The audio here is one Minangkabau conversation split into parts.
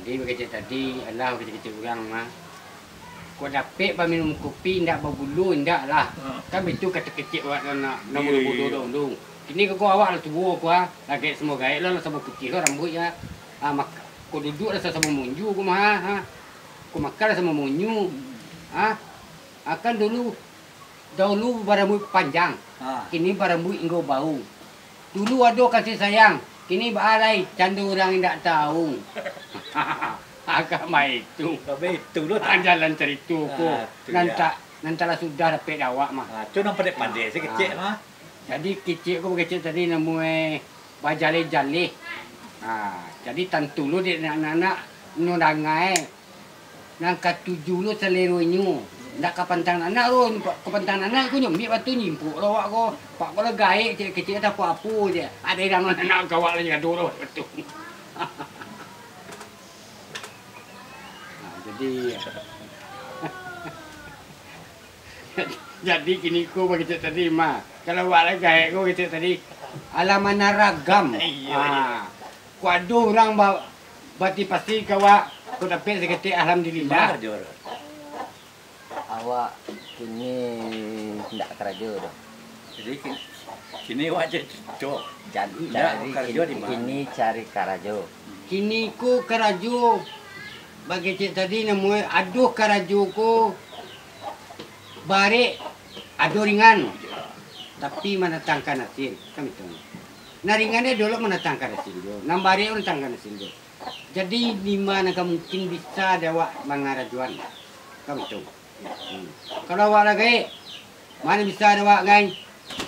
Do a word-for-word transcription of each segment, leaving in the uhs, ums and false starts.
Jadi, bakecek tadi, alah, bakecek-kecek urang mah. Kok dapek baminum kopi, indak bagulo, indak lah. Ha. Kan baitu kato kecek awak nan, nan, nan Iyo, mudo-mudo iyo. dahulu. Kini ko awak lah tuo ko, ah. Lah gaek samo gaek lah, lah samo putiah lah rambuik, ah. Ah, mak-, ko duduak lah samo munju ko mah, ah. Ko makan lah samo munyu. Ah. Ah, kan dulu, dahulu barambuik panjang. Ha. Kini barambuik inggo bau. Dulu ado kasih sayang, kini baa lai, cando urang indak tau. Agak maitu. Sampai itu lo, tak? Jalan carito ko. Ah, tu Nan ya. tak, nan talah sudah dapek dek awak mah. Ah, tu nan pandai-pandai Ah, si kecek ah. mah. Jadi kecek ko bakecek tadi namuai bajaleh-jaleh. Ah, jadi tantu lo dek anak-anak nyo dangai. Nan katuju lo salero inyo. Ndak ka pantang anak lo, ka pantang anak ko nyo ambiak batu nyimpuk lo awak ko. Pak ko lah gaek, kecek-kecek tak apo-apo je. Ado urang nan nak kawak lah jado lo batu. Nah, jadi, jadi kini ko bakecek tadi mah. Kalau awak lah gaek ko kecek tadi, alah manaragam. Iyo, iyo. Ah. Ko ado urang ba-, batipasi ka awak, ko dapek saketek, alhamdulillah. Di ma karajo tu? Awak kini indak karajo doh. Jadi, ki-, kini awak cari carito. Jadi, Indak, jadi karajo kini, di ma? kini cari karajo. Kini ko karajo, bakecek tadi namuai, aduh, karajo ko barek, ado ringan, tapi mandatangkan hasil, kan itu. Nan ringan ni dulu mandatangkan hasil juo, nan barek mandatangkan hasil juo. Jadi, di ma nan ka mungkin bisa dek awak mangarajoan, kan itu. Hmm. Kalau awak lah gaek, ma nan bisa dek awak, kan?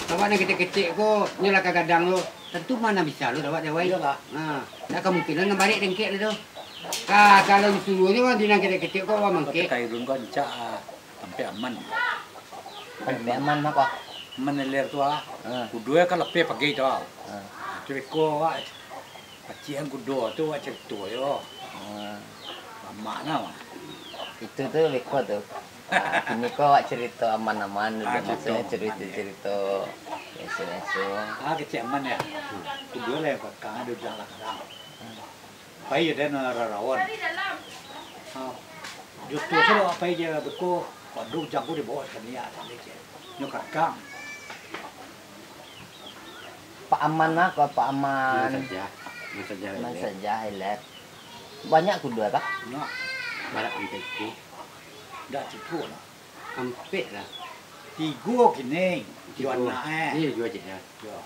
Awak nan ketek-ketek ko, nyo lah ka gadang lo, tantu ma nan bisa lo dek awak, dek awak. Iyolah. Ha, ndak kamungkinan nan barek dengkek lo tu. Ka, kalau disuruah nyo di nan ketek-ketek ko, awak mangkek. Tapi kairun ko ancak, ah. Tampek aman. Tampek aman apo? Aman leler tu, ah. Ha. Kudo kan lapeh pagi tu, ah. Ha. Tu beko awak. Pacian kudo tu awak carito yo. Ha. Lamak nah, mah. Itu tu beko tu. Ha, kini ko awak carito aman-aman dulu, Ah, carito maksudnyo aman, carito-carito biaso-biaso. Ah, kecek aman yo. Kudo lah nan kakang, ado urang lah kadang. Pai ado nan raraon. Ha, jo tu se lah pai je beko, waduh, jago dibaok sakali, ah, sakali je. Nyo kakang. Pak Aman lah, ko Pak Aman. Aman saja. Aman saja, Aman Aman. saja, hilet. Banyak kudo, Pak? Banyak. Banyak ampek tu. Ndak cukup lah. Ampek lah. Tigo kini, Tigo. juo anak, eh. Iyo, juo je, ya. Yo.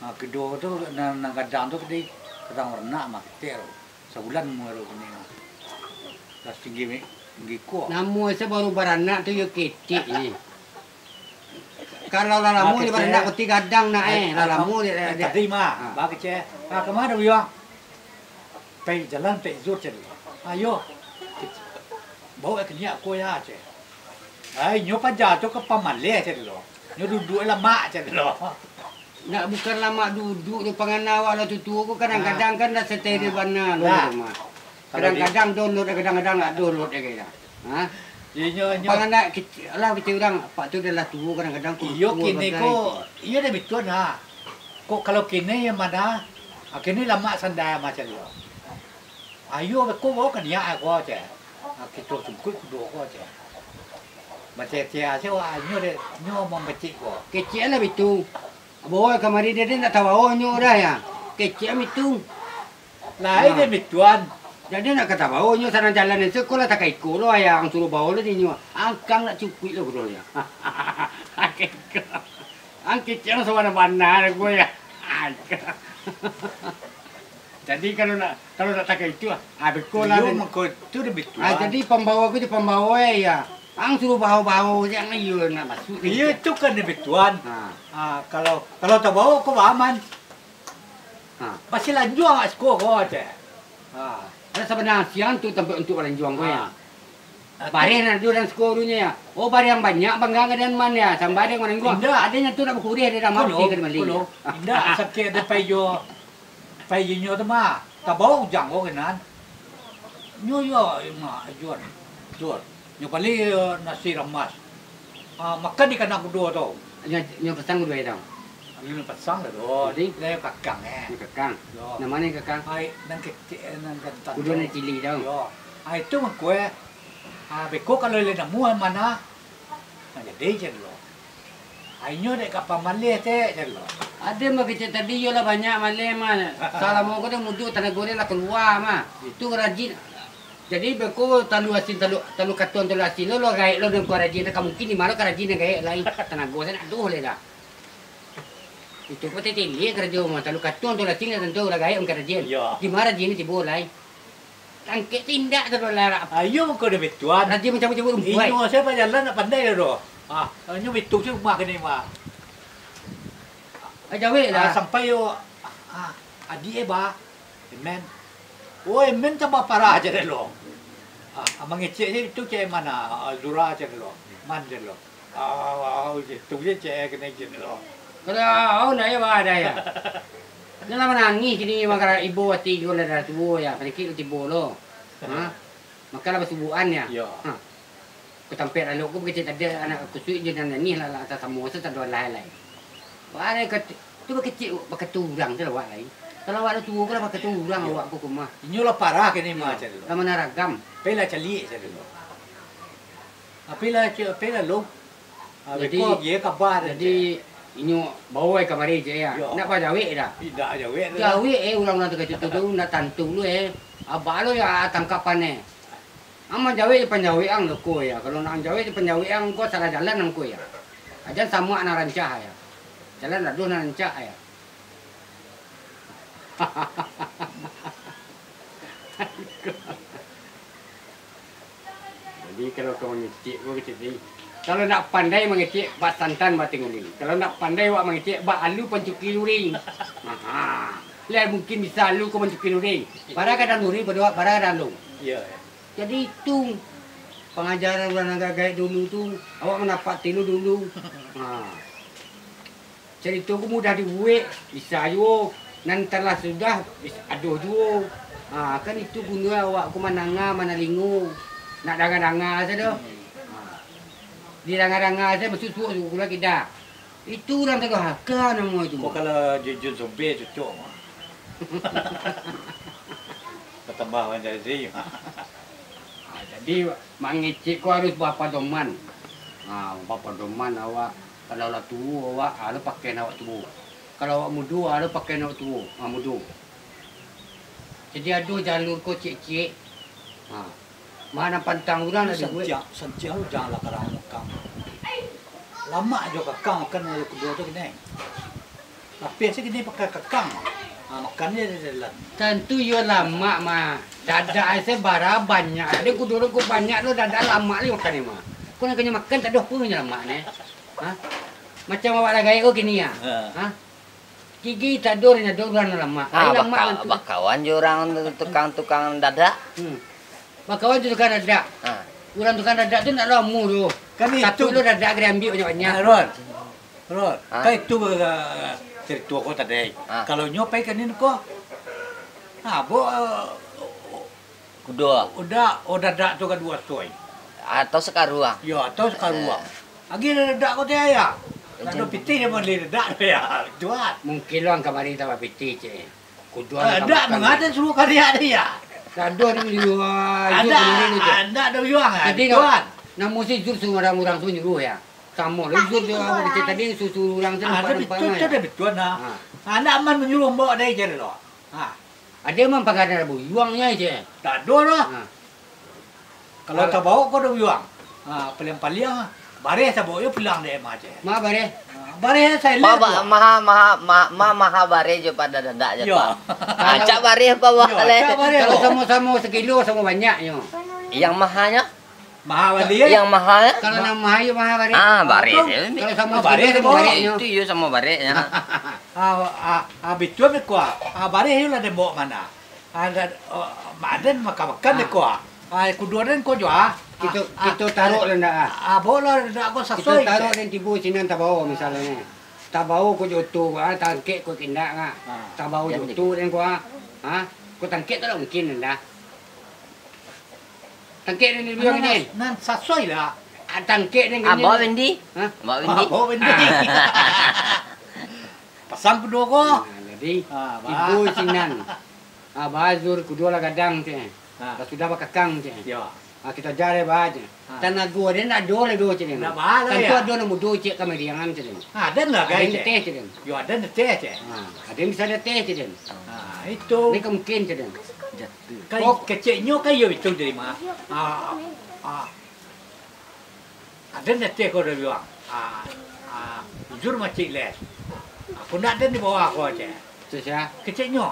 Ha, kudo tu, nan, nan gadang tu tadi, gadang baranak mah, ketek tu. Sabulan umua tu kini mah. Lah satinggi mi-, tinggi kuak. Namuah se baru baranak tu yo ketek ni. Kalau lah lamo Ai, ni baranak ketek. poti gadang nak, eh. Ai, Lah ai, lamo ai, dia, dia. tadi mah, Ha. ba kecek. Ha, kama dah, Buyuang? Pai jalan, pai izur cari. Ayo. Bawa ka niak ko ya, ceh. Ai, nyo paja tu ka pamaleh, ceh dulu. Nyo duduak lamak, ceh dulu. Nak bukan lamak duduak nyo, pangana awak lah tuo-tuo ko, kadang-kadang Ah. kan lah steril Ah. bana lo Nah. rumah. Kalau di Kadang-kadang download, kadang-kadang ndak download lagi dah. Ha? Inyo, inyo. Pangana kecek lah, kecek urang, apak tu dah lah tuo, kadang-kadang ko Iyo, tuo kini bagai ko, tu. iyo dah bituan ha. Kok kalau kini yang mana? Ah, kini lamak sandai macam tu. Ayo, beko bawa ka niak ko, ceh. Ah, kito sungkuik kudo ko, ceh. Macam-macam se, wah, nyo deh, nyo mambecik ko. Kecek lah bitu. Bawa kamari deh, deh, nak tabawa nyo dah, ya. Kecek lah bitu. Lain Ha. deh, bituan. Jadi nak ka tabawa nyo, sana jalan se, ko lah takaiko lo, ya, ang suruh bawa lo di nyo. Angkang nak cukuik lo, bro, ya. Takaiko. Ang kecek lah sabana-bana ko, ya. Angkang. Jadi, kalau nak, kalau nak takai itu, ah, beko lah Iyo, den. mangko tu lebih Ah, tua. jadi pambawa ko je pambawa, ya. Ang suruh bawa-bawa, jangan iyo nak masuk. Iyo, itu kan lebih tuan. Ha. Ah, kalau, kalau tabawa ko aman. Ha. Masih lanjuang awak siko ko, ceh. Ha. Ada sabananyo siang tu tampek untuk balanjuang ko, ya. Ah. Bareh nan ado dalam siko urunyo, ya. Oh, bareh nan banyak, bangga gadang man, ya. Sambah dek manangguang. Indak. Ado nan tu nak bakureh, ado dalam Kono, mati ka dibali. kono. Indak, sakik ado pai jo, pai jo nyo tu mah. Tabawa ujang ko kenan. Nyo yo, mak, Juan. Juan. Nyo bali, eh, nasi ramas. Ah, makan di kandang kudo tu. Nyo, nyo pasang kudo tu. Ulun pasang lah tu. Jadi? Lah, kakang, eh. Nan kakang? Yo. Nan mano nan kakang? Ai, nan kecek, eh, nan jantan tu. Kudo nan cili tu. Yo. Ah, itu mangko, eh. Ah, beko kalau lai namu, ah, mano? Nah, jadi, jar lo. Ah, inyo dek ka pamaleh, cek, jar lo. Ado mah kecek tadi, iyo lah banyak maleh mah. Salamo ko dah mudo tanago dia lah kalua mah. Itu rajin. Jadi, beko talu asin, talu, talu katuang, talu asin lo, lo gaek lo, nan ko rajin, ka mungkin di mano ka rajin nan gaek lai. Tanago sajo nak doh lai dah. Itu ko tetilik karajo mah, talu katuang tu lah, tingga tantu lah gaek mangkarajin. Iyo. Di ma rajin tibo lai? Tangkek tindak tu lah. Ayo mangko deh bituan. Rajin mancabut-cabut rumpuik. Inyo sajo bajalan nak pandai lah doh. Ah, inyo bitung sajo rumah kini mah. Ah, jawek lah. Ah, sampai yo, ah, adiak eh, bah. Emen. Oh, emen tambah parah jar lo. Ah, mangecek sajo itu cek mano, ah, Zura jar lo. Man jar lo. Ah, ah, ah, itu je cek kena izin lo. Kalau awak ndak ya, bah, dah ya. Dia lah manangih kini, mangko ibo ati juo lah dah tuo ya, panyakik lah tibo lo. Ha? Mangko lah basubuan ya. Yo. Ha. Ko tampek lalu ko bakecek tadi anak kusuik je nan nangih lah, lah tasamo se tado lah lai. Wah, lai kecek, tu bakecek bakatu urang se lah awak lai. Kalau awak lah tuo ko lah bakatu urang awak ko kumah. Inyo lah parah kini mah cari lo. Lah manaragam. Pai lah caliak cari lo. Tapi lah, cik, ape lah, Long? Ah, jadi, beko agiah kaba, jadi, cik, inyo bawa ai kamari, cik, ya? Yo. Ndak pajawek dah. Indak jawek dah. Jawek, eh, urang-urang takecek tu, tu, ndak tantu lu, eh. Abah lo ya tangkapan, eh. Aman jawek, panjawek ang lo ko, ya. Kalau nak jawek, panjawek ang ko salah jalan ang ko, ya. Ajan samuak nan rancak, ya. Jalan laduah nan rancak, ya. Jadi, kalau ka mangecek ko, kecek tadi, kalau ndak pandai mangecek, bak santan bateh guling. Kalau ndak pandai wak mangecek, bak alu pancuki luring. Aha. Lah mungkin bisa alu ko mancuki luring. Bara gadang luring, bara, bara gadang alun. Iyo, iyo. Jadi, itu pangajaran urang nan gaek-gaek dulu tu, awak mandapat tilu dulu. Ha. Carito ko mudah dibuek, bisa juo. Nan talah sudah, bis-, adoh juo. Ha, kan itu guno awak ko mandanga, manalingo. Nak danga-danga sajo. Hmm. Ha. Didanga-danga sajo, masuak-suak, suok kalua kida. Itu urang tadurhaka namo itu. Ko kalau jujun sobe cocok mah. Batambah urang jadi. Ha, jadi, mangecek ko harus bapadoman. Ha, bapadoman awak. Kalau lah tuo awak, ado pakaian awak tuo. Kalau awak mudo, ado pakaian awak tuo, ha, mudo. Jadi ado jalur ko ciek-ciek. Ha. Ma nan pantang urang nak dibuek. Sanciang, sanciang tu janganlah karang makan. Lamak jo kakang makan ayo kudo tu kini. Lapeh se kini pakai kakang. Ha, makan je di dalam. Tantu iyo lamak mah. Dadak ai se bara banyak. Ado kudo ko banyak lo dadak lamak lai makan ni mah. Ko nan kanyo makan tak doh pun nyo lamak ni. Ha? Macam awak lah gaek ko kini ya. Ha. Ha? Gigi tador nyo ado urang nan lamak. Ah, ai lamak baka-, tu. Bakawan jo urang tukang-tukang dadak. Hmm. Bakawan jo tukang dadak. Ah. Urang tukang dadak tu ndak lamo tu. Kan itu. Tapi lo dadak ka diambiak banyak-banyak. Ah, Ron. Ron. Ah. Kan itu, eh, carito ko tadi. Ah. Kalau nyo pai ka nin ko. Ah, bo, eh, Kudo. Udah, oh, dadak tu kaduo soi. Atau sakaruang. Yo, atau sakaruang. Eh. Agi dadak ko dia ya. Ado pitih dia bali dadak tu ya. Tuan. Mungkin lo ang kamari tambah pitih, cek. Kudo. Eh, ang dadak mangada suruh kariak dia. Kado di luar. Ada, ada dah bilang, ah, jadi, tuan. Namo si Jur suruh urang-urang tu nyuruh ya. Samo lo Jur tu awak kecek tadi suruh urang tu. Ada betul tu, ada betul nah. Ha. Anak man menyuruh bawa dari je lo. Ha. Ado mah panggadan buyuang nyo je. Tak ado lah. Ha. Kalau tabao ko ado buyuang. Ha, paliang-paliang, bareh tabao yo pulang dek mah je. Ma bareh? Ha, bareh silent. Maha, maha, maha, maha bareh jo pado dadak je, Pak. Acak bareh apa, Pak? Yo, leh. Acak bareh. Kalau samo-samo sakilo, samo banyaknyo. Yang mahanyo? Maha bali, eh? Yang maha, eh? Kalau nan maha, iyo maha bareh. Ah, bareh. Kalau samo bareh, samo bareh, iyo. Itu iyo samo bareh, yo. Ah, ah, ah, bitua beko, ah. Ah, bareh iyo lah den baok mano. Ah, da-, oh, maden makan-makan beko, ah. Ah, kudo den ko juo, ah. Kito, kito taruak lah ndak, ah? Ah, baok lah ndak ko sasoi. Kito taruak den tibo sinan tabao misalnyo. Tabao ko jo oto, ah, tangkek ko indak, ah. Tabao jo oto den ko, ah. Ah, ko tangkek tu lah mungkin ndak. Tangkek den di buyuang, nan sasoi lah. Ah, tangkek den. Ah, baok Wendi. Hah? Baok Wendi. Ah, baok Wendi. Ah. Pasang kudo ko. Nah, jadi, ah, bah. Ibu sinan. Ah, bazur kudo lah gadang, cek. Ah. Lah sudah bakakang, cek. Yo. Ah, kito aja deh, bah, cek. Ah. Tanago deh ndak ado leh doh, cek. Ndak baa lah. Tantu yo. Ado nan mudo, cek, kamariangan, cek. Ah, aden lah, gai, cek. Aden teh, cek. Yo, aden teh, cek. Ah, aden bisa ado teh, cek. Ah, itu. Ini ka mungkin, cek. Jatuh. Kai, keceknyo kai yo itu jadi mah. Ah, ah. Aden teh ko dari bang. Ah, ah, jujur macik leh. Aku ndak aden di bawah ko, cek. Cek sia? Keceknyo.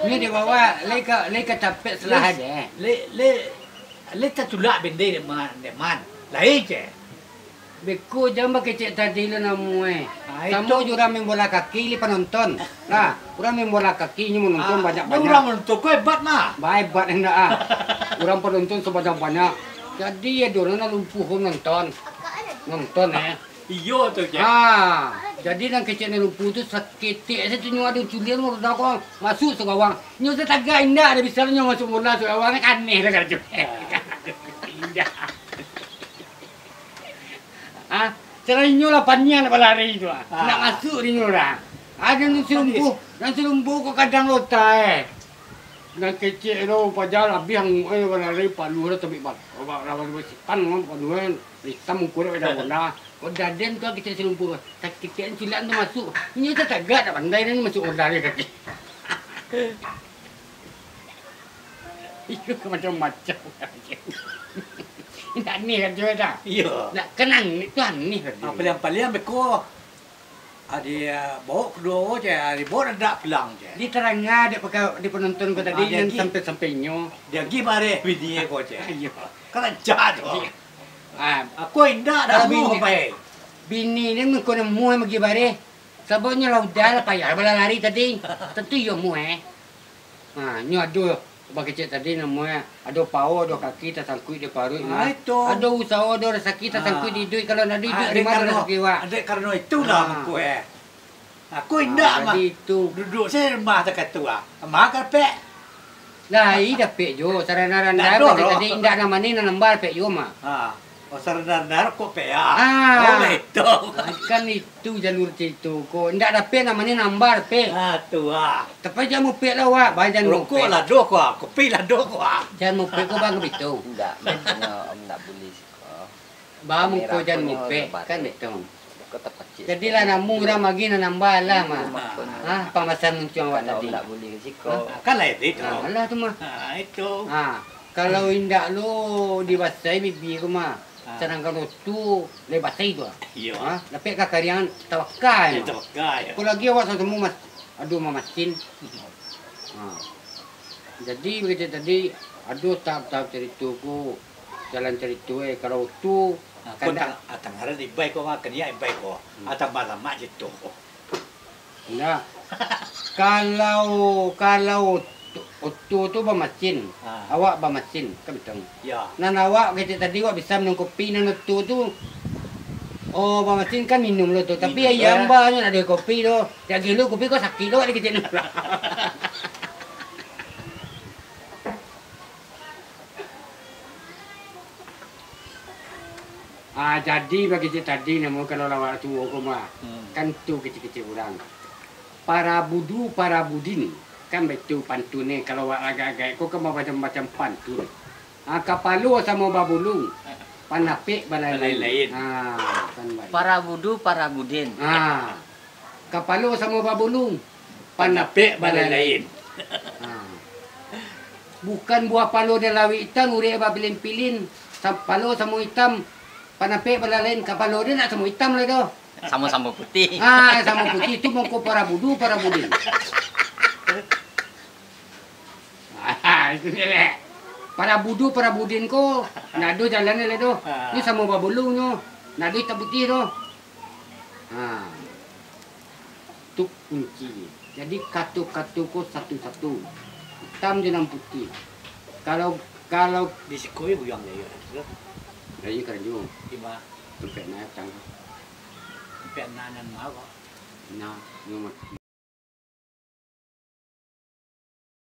Ni di bawah, lai ka, lai ka capek selah aja. Lai, lai, lai tatulak bendai dek man, dek man. Lai, cek. Beko jan bakecek tadi lo namo, eh. Ah, samo itu. Jo urang main bola kaki, lai panonton. Lah, urang main bola kaki, inyo manonton banyak-banyak. Ah, urang manonton ko hebat mah. Ba hebat indak ah. Urang panonton sabanyak-banyak. Jadi, ado nan lumpuah ko nonton. Nonton, eh. Iyo tu, cek. Ah, jadi nan kecek nan lumpuah tu saketek sajo nyo ado culian, baru dah ko masuak sagawang. Nyo tatagak indak ado bisa nyo masuak bola sagawang, aneh dah karajo. Indak. Ah, selain inyo lah paniang nak balari tu ah. Ah. Nak masuak di inyo dah. Ado nan salumpuah, nan salumpuah ko kadang lota, eh. Nan kecek tu, padahal abih ang, eh, balari paluah dah tabik bat-, bat-, lawan basitan, paluah, eh, itam muko dah, dah bola. Kok daden tu kecek salumpuah, saketek culian tu masuak. Inyo tatagak, tak pandai dah masuak bola dia kaki. Iyo, macam-macam. Indak aneh kan, cuy, dah? Iyo. Nak kenang, itu aneh kan, cuy. Ah, paliang-paliang beko. Adi, ah, bawa kaduo, cek. Adi bawa dadak pulang, cek. Di taranga dek paka-, di penonton ko tadi, ah, nan sampai-sampai nyo. Dia gi bareh bini ko, cek. Iyo. Karaja tu. Iyo. Ah, aku indak dah kalau bini, bini ni mengko nemu bagi bareh. Sababnyo lah udah lah payah balalari tadi. Tantu iyo mu, eh. Ha, nyo ado bakecek tadi namonyo, ado pao, ado kaki tasangkuik di paruik, ah, mah. Itu. Ado usaho, ado rasaki tasangkuik di iduik. Kalau ndak ado iduik, di ma rasaki awak? Dek karano itulah muko, eh. Aku indak mah. Jadi itu. Duduk se rumah takatu ah. Mah kapek. Lah, i dapek jo, sarana-rana tadi indak namani nan nambah dapek jo mah. Ha. Oh, sarana-rana kok pea. Ah. Oh, itu. Ah, kan itu jalur carito ko. Indak dapek namani nambah dapek. Ah, tu ah. Tapi jan mupek lah, wak. Bah, jan mupek. Rokok lah doh ko, ah. Kopi lah doh ko, ah. Jan mupek ko, bang, gitu. Indak, maksudnyo om ndak bulih siko. Bah, muko jan mupek, kan gitu. Jadilah namu urang bagi nan nambah lah, mah. Ah, pamasan muncuang awak tadi. Kan lah itu. Ah, alah tu mah. Ah, itu. Ah, kalau indak lo dibasai bibia ko mah. Ah. Sadangkan oto lai basai tu. Iyo. Ah, dapek kakariangan tabaka. Tabaka, iyo. Ko lagi awak samo-samo mas-, ado mamasin. Ah. Jadi, baitu tadi, ado tahap-tahap carito ko, jalan carito, eh, kalau oto, ah, ko kandak. Tang-, ah, tang ngaran ibai ko, mah, kaniak ibai ko. Hmm. Ah, tang malamak carito ko. Nah, kalau, kalau oto, oto tu bamasin, ah, awak bamasin, kan betul? Ya. Nan awak kecek tadi, awak bisa minum kopi, nan oto tu, oh, bamasin kan minum lo tu. Tapi minum, ayam bah, nyo nak ado kopi tu. Tiap kilo kopi ko sakik lo, awak dikecek. Ah, jadi bakecek tadi namo kalau lah awak tuo ko mah. Hmm. Kan tu kecek-kecek urang. Para budu, para budin. Kan baitu pantun ni, kalau awak agak-agak ko kan bamacam-macam pantun. Ah, kapalo samo babulung, panapek balain-lain. Balain-lain. Ah, kan baitu. Para budu, para budin. Ah. Kapalo samo babulung, panapek balain-lain. Ha. Bukan buah palo di lauik itam, urek bapilin-pilin, sa-, palo samo itam, panapek balain-lain, kapalo dia nak samo itam lah tu. Samo-samo putih. Ha, samo putih tu mangko para budu, para budin. Ah, itu dia, leh. Para budu, para budin ko, ndak ado jalan ni, leh, doh. Ah. Ni samo babulung nyo, ndak ado itam putih doh. Ha. Tu kunci. Jadi, kato-kato ko satu-satu. Itam jo nan putih. Kalau, kalau di siko yo buyuang yo, yo. Dari karajo. Di ma? Tampek na datang. Tampek na nan ma ko? Nah, nyo mati.